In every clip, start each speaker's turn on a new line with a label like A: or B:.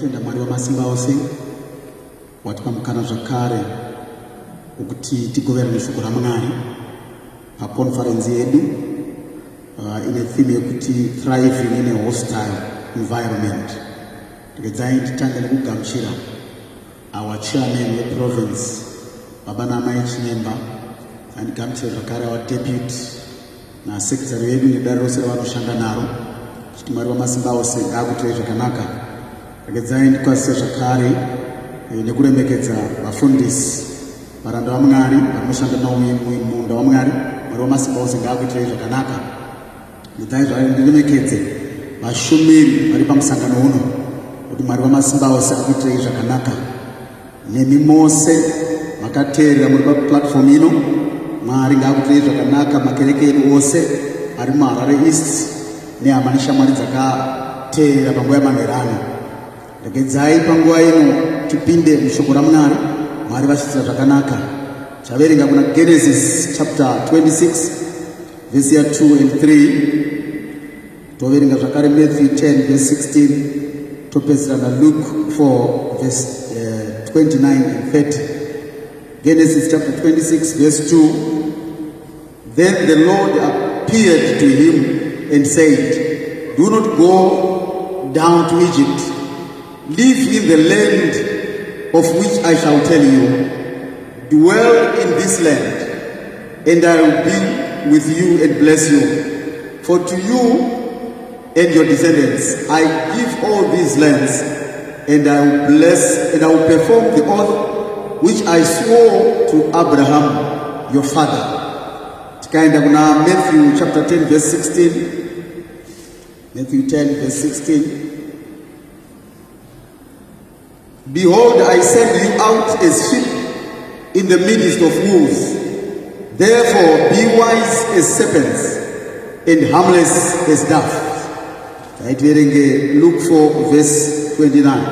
A: Tinotenda Mwari wamasimba ose watipa mukana zvakare wekuti tigoverane shoko raMwari paconference yedu ine theme yekuti thriving in a hostile environment. Regedzai nditange nekugamuchira our chairman weprovince baba naamai Chinyemba, andigamuchira zvakare our deputy nasecretary vedu nedare rose ravanoshanda naro, chiti Mwari wamasimba ose ngaakutirei zvakanaka. Regedzai ndikwazise zvakare nekuremekedza vafundisi varanda vaMwari vanoshanda navo mumunda waMwari. Mwari wamasimba ose ngaakuitirei zvakanaka. Regedzai zvakare ndiremekedze vashumiri vari pamusangano uno kuti Mwari wamasimba ose akuitirei zvakanaka. Nemi mose makateerera muri paplatform ino, Mwari ngaakuitirei zvakanaka. Makereke edu ose ari muHarare East nehama neshamwari dzakateerera panguva yamanheru ano, regedzai panguva ino tipinde mushoko raMwari. Mwari vachiitira zvakanaka. Chaverenga kuna Genesis chapter 26 verse ya 2 and 3, toverenga zvakare Matthew 10 verse 16, topedzisira naLuke 4 verse 29 and 30. Genesis chapter 26 verse 2. Then the Lord appeared to him and said, Do not go down to Egypt. Live in the land of which I shall tell you. Dwell in this land, and I will be with you and bless you. For to you and your descendants I give all these lands, and I will bless and I will perform the oath which I swore to Abraham your father. Tikaenda kuna Matthew chapter 10 verse 16. Matthew 10 verse 16. Behold, I send you out as sheep in the midst of wolves. Therefore, be wise as serpents and harmless as doves. Taitiverenge Luke 4 verse 29.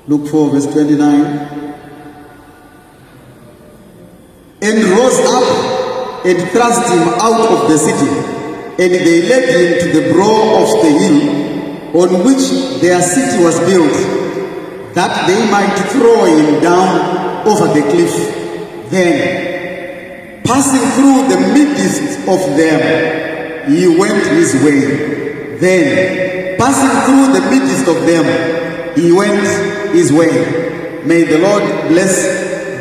A: Luke 4 verse 29. And rose up and thrust him out of the city, and they led him to the brow of the hill on which their city was built, that they might throw him down over the cliff. Then, passing through the midst of them, he went his way. Then, passing through the midst of them, he went his way. May the Lord bless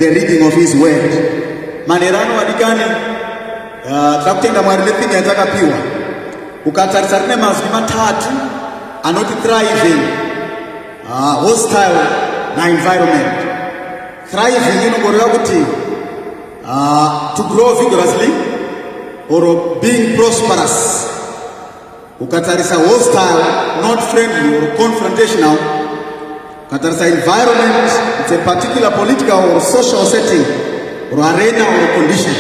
A: the reading of his word. Manheru ano vadikani, takutenda Mwari netheme yatakapiwa. Ukatarisa rine mazwi matatu anoti thriving, hostile naenvironment. Thriving inongoreva kuti to grow vigorously or being prosperous. Ukatarisa hostile, not friendly or confrontational. Ukatarisa environment, it's a particular political or social setting or arena or condition.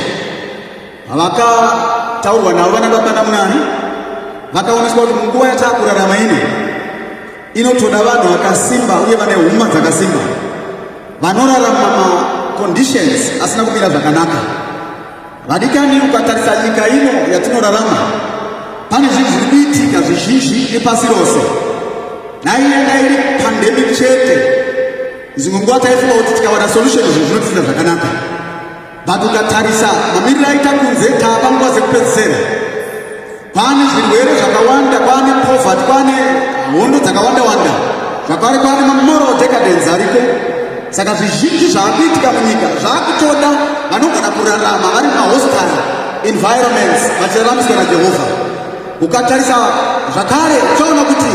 A: Vakataurwa navo vana baba namunani vakaoneswa kuti munguva yataakurarama ino inotoda vanhu vakasimba uye vane huma dzakasimba, vanorarama maconditions asina kumira zvakanaka. Vadikani, ukatarisa nyika ino yatinorarama, pane zvinhu zviri kuitika zvizhinji nepasi rose. Dai yanga iri pandemic chete, dzimwe nguva taifunga kuti tikawana solution zvinhu zvinotiita zvakanaka, but ukatarisa mamiriro aita kunze, tava nguva dzekupedzisira. Kwaane zvirwere zvakawanda, kwaane poverty, kwaane hondo dzakawanda wanda, zvakare kwaane mamoral decadence ariko. Saka zvizhinji zvaakuitika munyika zvaakutoda vanogona kurarama vari mumahostile environments vachiraramiswa naJehovha. Ukatarisa zvakare uchaona kuti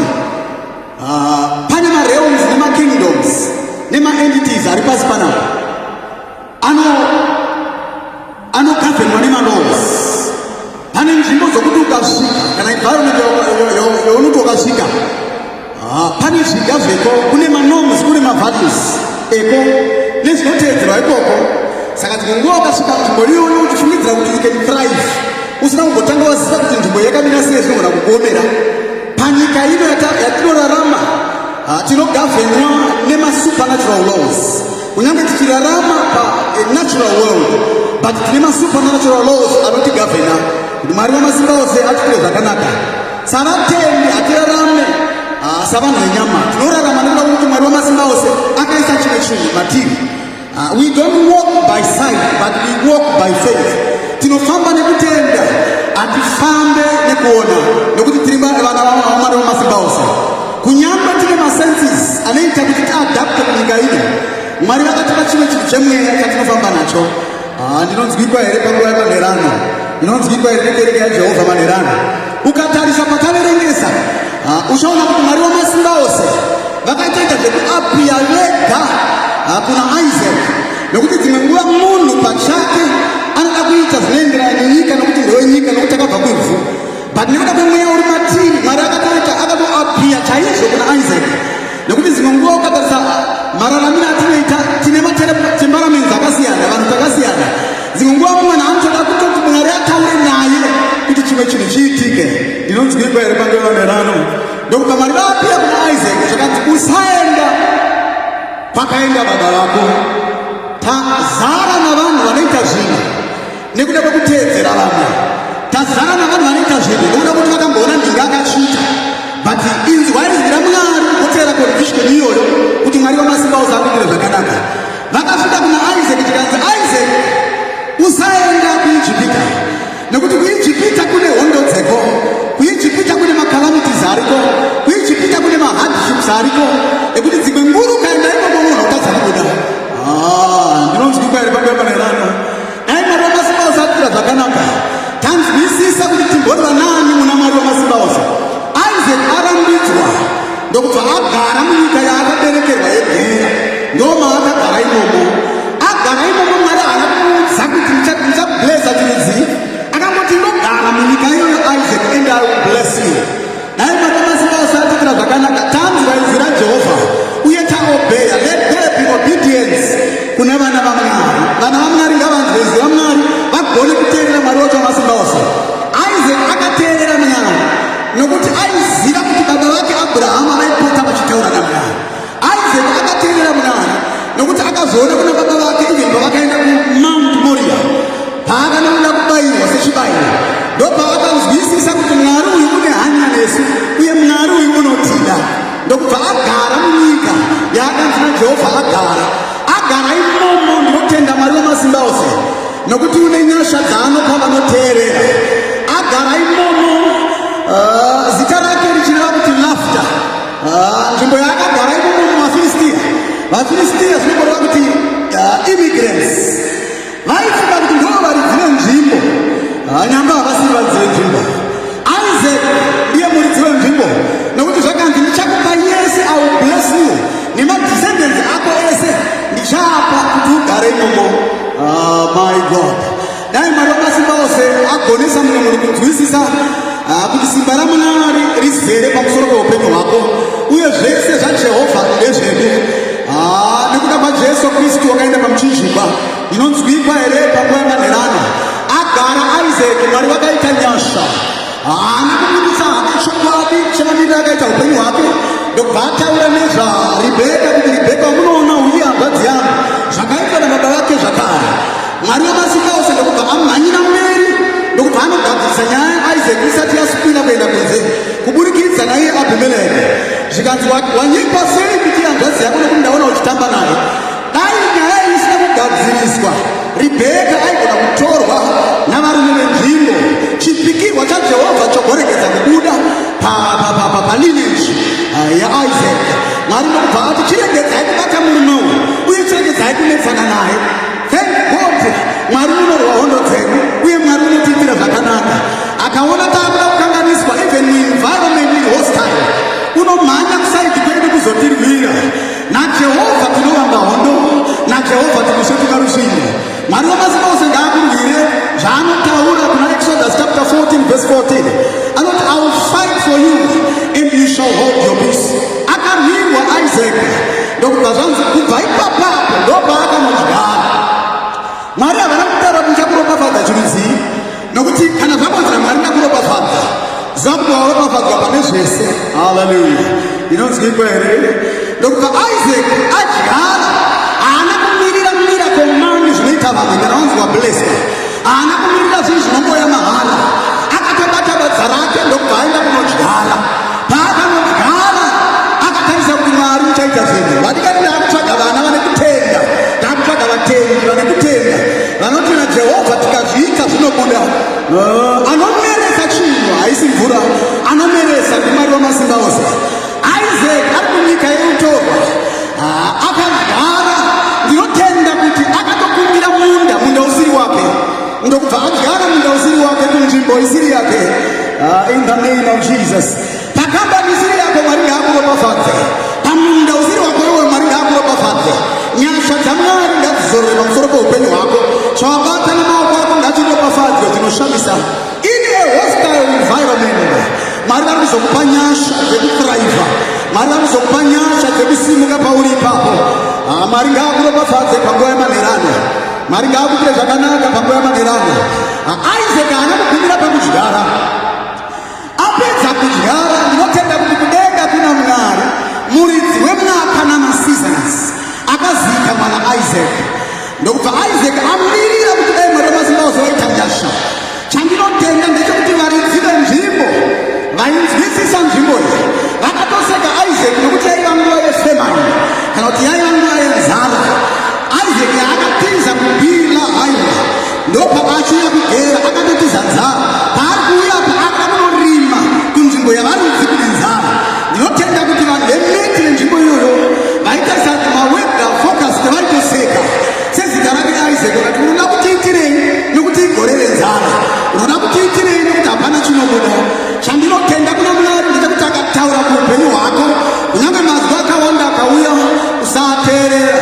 A: pane marealms nemakingdoms nemaentities ari pasi panapa anogovernwa nemalaws. Pane nzvimbo dzokuti ukasvika, kana environment yaunoti ukasvika, pane zviga zveko, kune manorms, kune mavalues eko nezvinoteedzerwa ikoko. Saka dzimwe nguva ukasvika nzvimbo iyoyo uchifungidzira kuti you can thrive, usina kumbotanga waziva kuti nzvimbo yakamira sei, zvinogona kukuomera. Panyika ino yatinorarama, tinogovernwa nemasupernatural laws. Kunyange tichirarama pa natural world, but tine masupernatural laws anotigoverna, kuti Mwari wamasimba ose atitire zvakanaka. Savatendi hatirarame savanhu venyama. Tinorarama nekuda kwekuti Mwari wamasimba ose akaisa chimwe chinhu matiri. We don't walk by sight, but we walk by faith. Tinofamba nekutenda, hatifambe nekuona, nekuti tiri vana vaMwari wamasimba ose. Kunyangwe tine masenses anoita kuti tiadapte kunyika ino, Mwari vakatipa chimwe chinhu chemweya chatinofamba nacho. Ndinonzwikwa here panguva yemanherano? Ndinonzwikwa here nekereke yaJehovha manherano? Ukatarisa pataverengesa, uchaona kuti Mwari wamasimba ose vakatoita zvekuappear vega kuna Isaac, nokuti dzimwe nguva munhu pachake anoda kuita zvinoenderana nenyika, nokuti ndewenyika, nokuti akabva kuivhu. But nekuda kwemweya uri matiri, Mwari akatoita, akatoappear chaizvo kuna Isaac, nekuti dzimwe nguva ukatarisa mararamiro atinoita, tine matemperaments akasiyana, vanhu takasiyana. Dzimwe nguva mumwe anotoda kutoti Mwari ataure naye kuti chimwe chinhu chiitike. Ndinonzwikwa here panguva yemanherano? Ndokubva Mwari vaappear kuna Isaac, zvakanzi, "Usaenda kwakaenda baba vako." Tazara navanhu vanoita zvinhu nekuda kwekuteedzera vamwe. Tazara navanhu vanoita zvinhu nekuda kuti vakamboona ndinga akachiita. But inzwa izwi raMwari, woteera conviction iyoyo kuti Mwari wamasimba ose akuitire zvakanaka. Vakasvika kuna Isaac, chikanzi, "Isaac, usaenda kuIjipita, nekuti kuIjipita kune hondo dzeko, kuIjipita kune macalamities ariko, kuIjipita kune mahardships ariko, ekuti dzimwe nguru ukaenda ikoko unogona kutadza kubuda." Ah, ndinonzwikwa here panguva yemanherano? Dai Mwari wamasimba ose atira zvakanaka, tanzwisisa kuti timbori vanani muna Mwari wamasimba ose. Isaac arambidzwa, ndokubva agara munyika yaakaberekerwa yeGera. Ndo maakagara imomo. Agara imomo, Mwari haana kumuudza kuti ndichablessa chirudzii. Akangoti, "Ndogara munyika iyoyo, Isaac, and I will bless you." Dai Mwari wamasimba ose atitira zvakanaka, tanzwa izwi raJehovha uye taobeya. Let there be obedience kune vana vaMwari. Vana vaMwari ngavanzwe izwi raMwari, vagone kuteerera Mwari wacho wamasimba ose. Isaac akateerera Mwari nokuti aiziva kuti baba vake Abrahama vaipota vachitaura naMwari. Isaac akateerera Mwari nokuti akazoona kuna baba vake, even pavakaenda kuMount Moria, paakanoda kubayirwa sechibayiro, ndopaakanzwisisa kuti Mwari uyu une hanya nesu uye Mwari uyu unotida. Ndokubva agara munyika yaakanzi naJehovha agara. Agara imomo, ndinotenda Mwari wamasimba ose nokuti une nyasha dzaanopa vanoteerera. Agara imomo, zita rake richireva kuti laughter. Nzvimbo yaakagara imomo mumaFiristiya, vaFiristiya zvinomboreva kuti immigrants, vaifunga kuti ndo varidzi venzvimbo. Nyamba havasiri varidzi venzvimbo. Isaac ndiye muridzi wenzvimbo, nokuti zvakanzi, "Ndichakupa yese, I will bless you, nemadescendants ako ese ndichaapa kuti ugare imomo." Ah, my God, dai Mwari wamasimba ose agonesa mumwe munhu kunzwisisa kuti simba raMwari rizere pamusoro peupenyu hwako, uye zvese zvaJehovha ndezvedu nekuda kwaJesu Kristu wakaenda pamuchinjikwa. Ndinonzwikwa here panguva yemanherano? Agara Isaac, Mwari vakaita nyasha. Haana kubudisa hake chokwadi chemamiriro akaita upenyu hwake, ndokubva ataura nezvaRibheka kuti, "Ribheka wamunoona uye hanzvadzi yangu, zvakaitwa nababa vake zvakare." Mwari wamasimba ose ndokubva amhanyira mberi, ndokubva anogadzirisa nyaya yaIsaac isati yasipira kuenda kunze kuburikidza naiye Abhimeleki. Zvikanzi, "Wanyepa sei kuti hanzvadzi yako, nokuti ndaona uchitamba naye?" Dai nyaya iyi isina kugadziriswa, Ribheka aigona kutorwa navarume venzvimbo, chipikirwa chaJehovha chogoregedza kubuda palineage yaIsaac. Mwari ndokubva ati, "Chiregedzai kubata murume uyu uye chiregedzai kunetsana naye." Thank God, Mwari unorwa hondo dzedu uye Mwari unotiitira zvakanaka. Akaona taakuda kukanganiswa, even environment iri hostile, unomhanya kuside kwedu kuzotirwira. NaJehovha tinovamba hondo, naJehovha tinosvetuka rusvingo. Mwari wamasimba ose ngaakurwire. Zvaanotaura kuna Exodus chapter 14 verse 14, anoti, "I will fight for you and you shall hold your peace." Akarwirwa Isaac, ndokubva zvanzi kubva ipapapo ndopaakanonzwara. Mwari havana kutaura kuti ndichakuropafadza chirudzii, nokuti kana zvakonzera Mwari ndakuropafadza, ziva kuti waropafadzwa pane zvese. Haleluya! Inonzwikwa here? Ndokubva Isaac adyara. Haana kumirira miracle money zvinoita vamwe kana wanzwa blessed. Haana kumirira zvinhu zvinongoya mahara. Akatobata badza rake, ndokubva aenda kunodyara. zvinhu. Vadikani, ndakutsvaga vana vane kutenda, ndakutsvaga vatendi vane kutenda, vanoti naJehovha tikazviita zvinobuda. Anomeresa chinhu haisi mvura, anomeresa ndiMwari wamasimba ose. Isaac ari kunyika yeutorwa, akadyara. Ndinotenda kuti akatokumbira munda, munda usiri wake, ndokubva adyara munda usiri wake kunzvimbo isiri yake. In the name of Jesus, pakambani isiri yako, Mwari ngaakuropafadze. Pamunda usiri wako iwe, Mwari ngaakuropafadze. Nyasha dzaMwari ngadzizorore pamusoro peupenyu hwako. Chawabata nemaoko ako ngachiropafadzwe dzinoshamisa. In a hostile environment, Mwari vari kuzokupa nyasha dzekuthriva. Mwari vari kuzokupa nyasha dzekusimuka pauri ipapo. Mwari ngaakuropafadze panguva yemanherano. Mwari ngaakupire zvakanaka panguva yemanherano. Isaac haana kugumira pakudyara. Apedza kudyara, ndinotenda kuti kudenga kuna Mwari, muridzi wemwaka namaseasons, akazivikanwa naIsaac. Ndokubva Isaac amirira kuti dai Mwari wamasimba ozoita nyasha. Chandinotenda ndechekuti varidzi venzvimbo vainzwisisa nzvimbo iyi vakatoseka Isaac, nokuti yaiva nguva yefamine, kana kuti yaiva nguva yenzara. Isaac yaakatiza kuBhira haiwa, ndopaachiuya kuGera, akatotiza nzara. Paari kuuya pa akuda kunorima kunzvimbo yavarudzi kune nzara. Ndinotenda kuti vanhu vemeti venzvimbo iyoyo vaitarisa maweather forecast vaitoseka sezita rake Isaac, vakati, "Unoda kutiitirei nokuti igore renzara? Unoda kutiitirei nokuti hapana chinobuda?" Chandinotenda kuna Mwari ndechekuti akataura kuupenyu hwako, kunyange mazwi akawanda akauya, usateerera,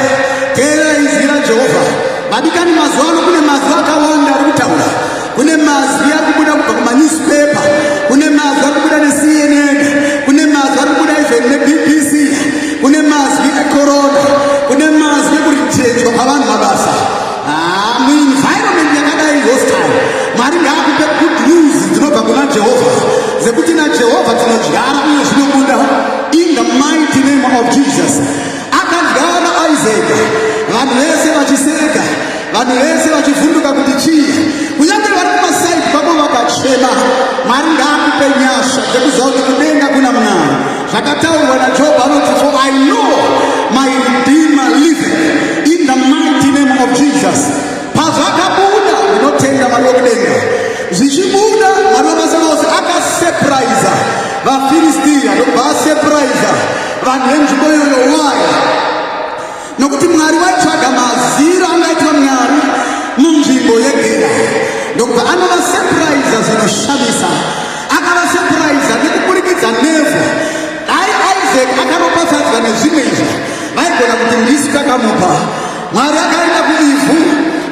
A: teerera izwi raJehovha. Vadikani, mazuva ano kune mazwi akawanda ari kutaura. Kune mazwi ari kubuda kubva kumanewspaper, kune mazwi ari kubuda neCNN, kune mazwi ari kubuda even neBBC, kune mazwi ecorona, kune mazwi ekuretrenchwa kwavanhu mabasa. Muenvironment yakadai hostile, Mwari ngaakupe good news dzinobva kuna Jehovha, dzekuti naJehovha tinodyara uye zvinobuda, in the mighty name of Jesus. Akadyara Isaac, vanhu vese vachiseka, vanhu vese vachivhunduka kuti chii, kunyange vari kumasaidi kwako vakachema. Mwari ngaakupe nyasha dzekuziva kuti kudenga kuna Mwari. Zvakataurwa naJobho, anoti, "For I know my Redeemer liveth," in the mighty name of Jesus. Pazvakabuda, ndinotenda Mwari wekudenga, zvichibuda, Mwari wamasimba ose akasurprisa vaFiristiya, ndokubva asurprisa vanhu venzvimbo iyoyo. Why? Nokuti Mwari waitsvaga maziro angaitwa Mwari munzvimbo yeGera, ndokubva anovasurprisa zvinoshamisa. Akavasurprisa nekuburikidza nevhu. Dai Isaac akaropafadzwa nezvimwe izvi, vaigona kuti ndisu takamupa. Mwari akaenda kuivhu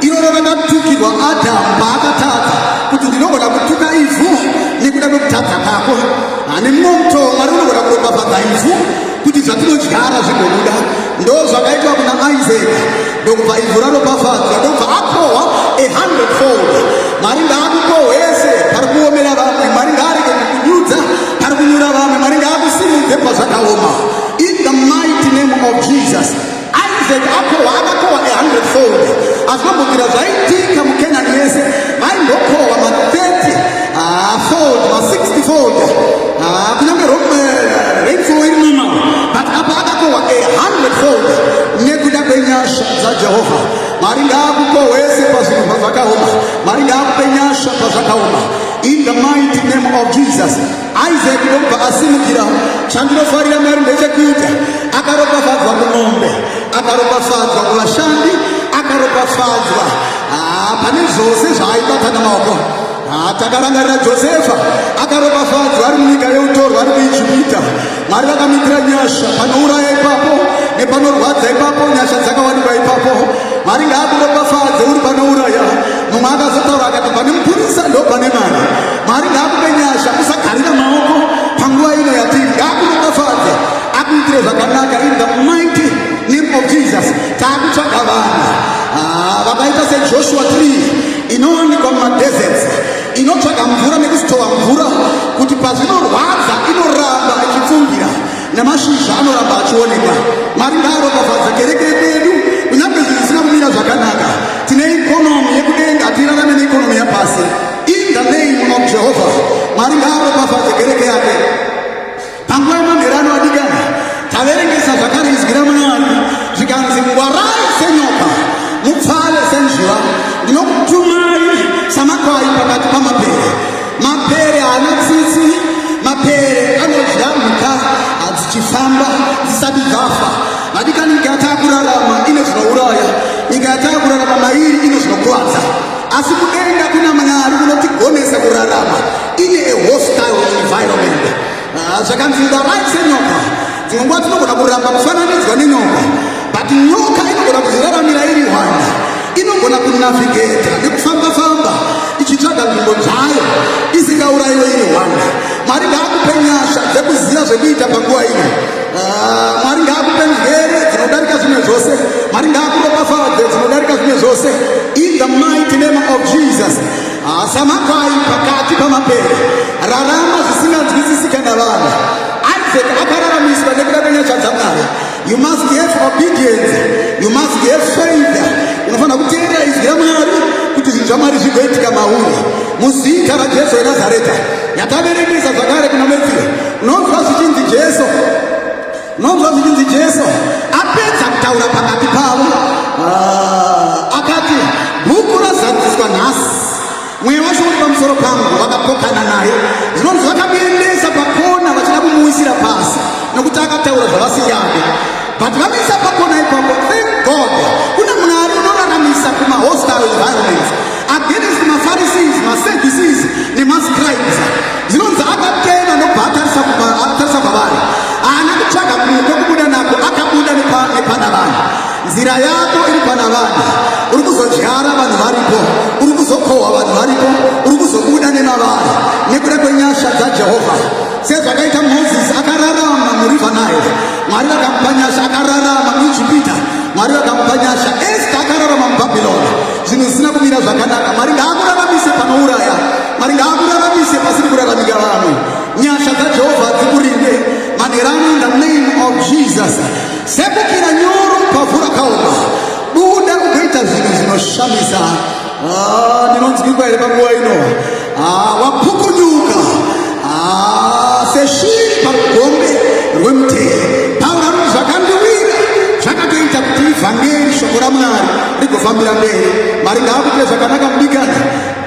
A: iroro rakatukirwa Adhamu paakatadza, kuti ndinogona kutuka ivhu nekuda kwekutadza kwako. Hane mumwe mutoo, Mwari unogona kuropafadza ivhu kuti zvatinodyara zvigobuda. Ndo zvakaitwa kuna Isaac, ndokubva ivhu raropafadzwa, ndokubva akohwa a hundredfold. Mwari ngaakukohwese pari kuomera vamwe. Mwari ngaarege kukunyudza pari kunyura vamwe. Mwari ngaakusimudze pazvakaoma, in the mighty name of Jesus. Isaac akohwa, akakohwa a hundredfold. Hazvinombobvira zvaitika muKenani yese. Vaimbokohwa ma30 fold, ma60 fold, kunyange rainfall iri normal, but apa akakohwa a hundredfold nekuda kwenyasha dzaJehovha. Mwari ngaakukohwese pazvinhu pazvakaoma. Mwari ngaakupe nyasha pazvakaoma, in the mighty name of Jesus. Isaac ndokubva asimukira. Chandinofarira Mwari ndechekuita akaropafadzwa kumombe, akaropafadzwa kuvashandi, akaropafadzwa pane zvose zvaaibata namaoko. Takarangarira Josefa, akaropafadzwa ari munyika yeutorwa, ari kuIjipita. Mwari vakamuitira nyasha panouraya ipapo nepanorwadza ipapo, nyasha dzakawanikwa ipapo. Mwari ngaakuropafadze uri panouraya. Mumwe akazotaura akati, "Pane mupurisa ndo pane mari." Mwari ngaakupe nyasha, usagarira maoko panguva ino yatiri. Ngaakuropafadze, akuitire zvakanaka, in the mighty name of Jesus. Taakutsvaga vanhu vakaita seJoshua tree inowanikwa mumadeserts, inotsvaga mvura nekusitowa mvura, kuti pazvinorwadza inoramba ichipfungira, namashizha anoramba achionekwa. Mwari ngaaropafadze kereke yedu. Kunyange zvinhu zvisina kumira zvakanaka, tine economy yekudenga, hatirarame neeconomy yapasi, in the name of Jehovah. Mwari ngaaropafadze kereke yake panguva yemanherano. Adikana, taverengesa zvakare izwi raMwari. Haana tsitsi. Mapere anodya mhuka dzichifamba dzisati dzafa. Vadikani, nyika yataakurarama ine zvinouraya, nyika yataakurarama mairi ine zvinokuvadza, asi kudenga kuna Mwari unotigonesa kurarama ine a hostile environment. Ah, zvakanzi ngwarai senyoka. Dzimwe nguva tinogona kuramba kufananidzwa nenyoka, but nyoka inogona kuzviraramira iri hwanda, inogona kunavhigeta nekufamba-famba ichitsvaga nzvimbo dzayo isingaurayiwe iri hwanda. Mwari ngaakupe nyasha dzekuziva zvekuita panguva ino. Ah, Mwari ngaakupe njere dzinodarika zvimwe zvose. Mwari ngaakuropafadze dzinodarika zvimwe zvose, in the mighty name of Jesus. Ah, samakwai pakati pamapere, rarama zvisinganzwisisika navanhu. Isaac akararamiswa nekuda kwenyasha dzaMwari. You must have obedience, you must have faith. Unofanira kuteerera izwi raMwari kuti zvinhu zvaMwari zvigoitika mauri, muzita raJesu weNazareta. Yataverengesa zvakare kuna Matthew, unonzwa zvichinzi Jesu apedza kutaura pakati pavo, ah, akati, "Bhuku razadziswa nhasi. Mweya wacho uri pamusoro pangu." Vakapokana naye. Zvinonzi vakamuendesa pakona vachida kumuwisira pasi nokuti akataura zvavasingade, but vamuisa pakona ipapo. Thank God, kuna Mwari unoraramisa kumahostile environments against maPharisees, maSadducees nemascribes. Zvinonzi akatena, nobva atarisa kwavari. Haana kutsvaga kumwe kwekubuda nako, akabuda nepana vanhu. Nzira yako iri pana vanhu. Uri kuzodyara vanhu varipo, uri kuzokohwa vanhu varipo, uri kuzobuda nemavari nekuda kwenyasha dzaJehovha, sezvakaita Mozisi akararama muriver Nile, Mwari vakamupa nyasha. Akararama muIjipita, Mwari vakamupa nyasha. Esta akararama muBhabhiloni zvinhu zvisina kumira zvakanaka. Mwari ngaakuraramise panouraya. Mwari ngaakuraramise pasiri kuraramika vamwe. Nyasha dzaJehovha dzikurinde manherano, in the name of Jesus. Sebukira nyoro pavhu rakaoma, buda ugoita zvinhu zvinoshamisa. Ah, ndinonzwikwa here panguva ino? Ah, wapukunyuka, ah, seshiri parugombe rwemuteyi. Pauro anoti zvakandiwira zvakatoita kuti ivhangeri, shoko raMwari, rigofambira mberi. Mwari ngaakuitire zvakanaka, mudikani.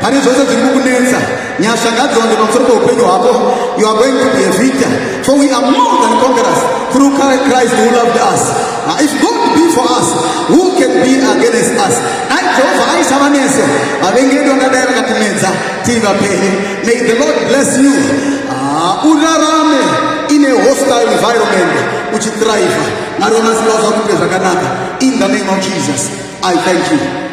A: Pane zvose zviri kukunetsa, nyasha ngadziwande pamusoro peupenyu hwako. You are going to be a victor, for we are more than conquerors through Christ who loved us. If God be for us, who can be against us? Dai Jehovha aisava nesu, vavengi vedu vangadai vakatimedza tiri vapenyu. May the Lord bless you. Urarame in a hostile environment uchithrive. Mwari wamasimba vakuitire zvakanaka, in the name of Jesus. I thank you.